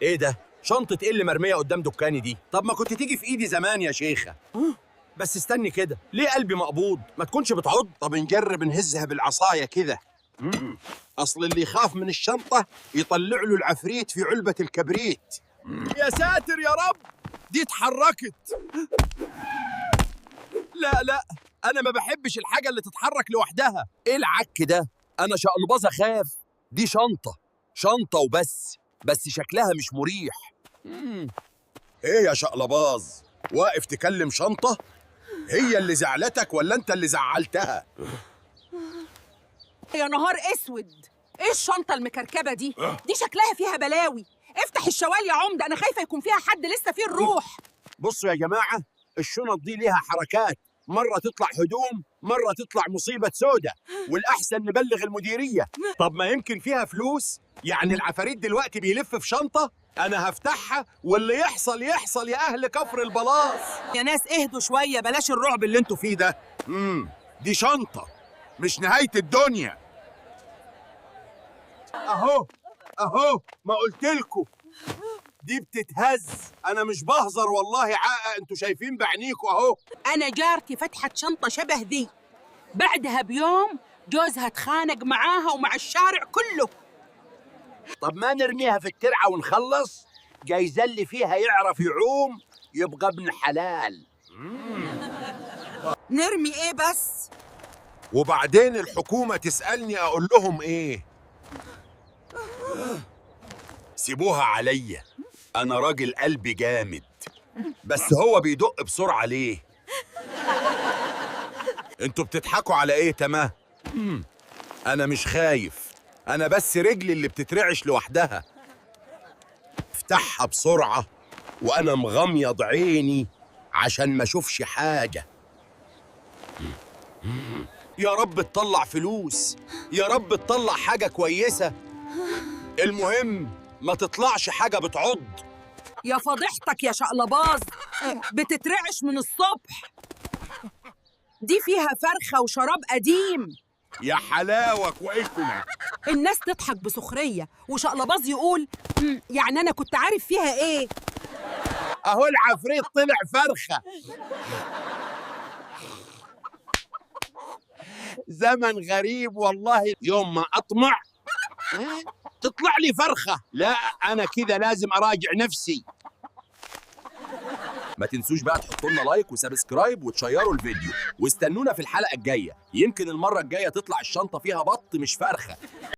ايه ده؟ شنطة ايه اللي مرمية قدام دكاني دي؟ طب ما كنت تيجي في ايدي زمان يا شيخة. بس استني كده، ليه قلبي مقبوض؟ ما تكونش بتعض. طب نجرب نهزها بالعصاية كذا. أصل اللي يخاف من الشنطة يطلع له العفريت في علبة الكبريت. يا ساتر يا رب، دي اتحركت. لا لا، أنا ما بحبش الحاجة اللي تتحرك لوحدها. إيه العك ده؟ أنا شقلباظة خاف. دي شنطة، شنطة وبس، بس شكلها مش مريح. إيه يا شقلباظ، واقف تكلم شنطة؟ هي اللي زعلتك ولا أنت اللي زعلتها؟ يا نهار اسود، ايه الشنطة المكركبه دي؟ دي شكلها فيها بلاوي. افتح الشوال يا عمده، انا خايفة يكون فيها حد لسه فيه الروح. بصوا يا جماعة، الشنط دي ليها حركات، مرة تطلع هدوم، مرة تطلع مصيبة سودة، والأحسن نبلغ المديرية. طب ما يمكن فيها فلوس؟ يعني العفاريت دلوقتي بيلف في شنطة؟ أنا هفتحها واللي يحصل يحصل يا أهل كفر البلاص. يا ناس اهدوا شوية، بلاش الرعب اللي انتوا فيه ده. دي شنطة مش نهاية الدنيا. أهو أهو، ما قلتلكوا دي بتتهز. أنا مش بهزر والله، عاقة، انتوا شايفين بعينيكوا أهو. انا جارتي فتحت شنطه شبه دي، بعدها بيوم جوزها اتخانق معاها ومع الشارع كله. طب ما نرميها في الترعة ونخلص؟ جايزة اللي فيها يعرف يعوم يبقى ابن حلال. نرمي ايه بس؟ وبعدين الحكومة تسألني أقول لهم إيه؟ سيبوها عليا، أنا راجل قلبي جامد. بس هو بيدق بسرعة ليه؟ انتوا بتضحكوا على إيه؟ تمام، أنا مش خايف، أنا بس رجلي اللي بتترعش لوحدها. افتحها بسرعة وأنا مغميض عيني عشان ما أشوفش حاجة. يا رب تطلع فلوس، يا رب تطلع حاجة كويسة. المهم ما تطلعش حاجة بتعض. يا فضيحتك يا شقلباظ، بتترعش من الصبح. دي فيها فرخة وشراب قديم. يا حلاوة كويكنا. الناس تضحك بسخرية وشقلباظ يقول يعني أنا كنت عارف فيها إيه؟ أهو العفريت طلع فرخة. زمن غريب والله، يوم ما أطمع تطلع لي فرخة. لا أنا كذا لازم أراجع نفسي. ما تنسوش بقى تحطوا لنا like و subscribe وتشيروا الفيديو، واستنونا في الحلقة الجاية. يمكن المرة الجاية تطلع الشنطة فيها بط مش فرخة.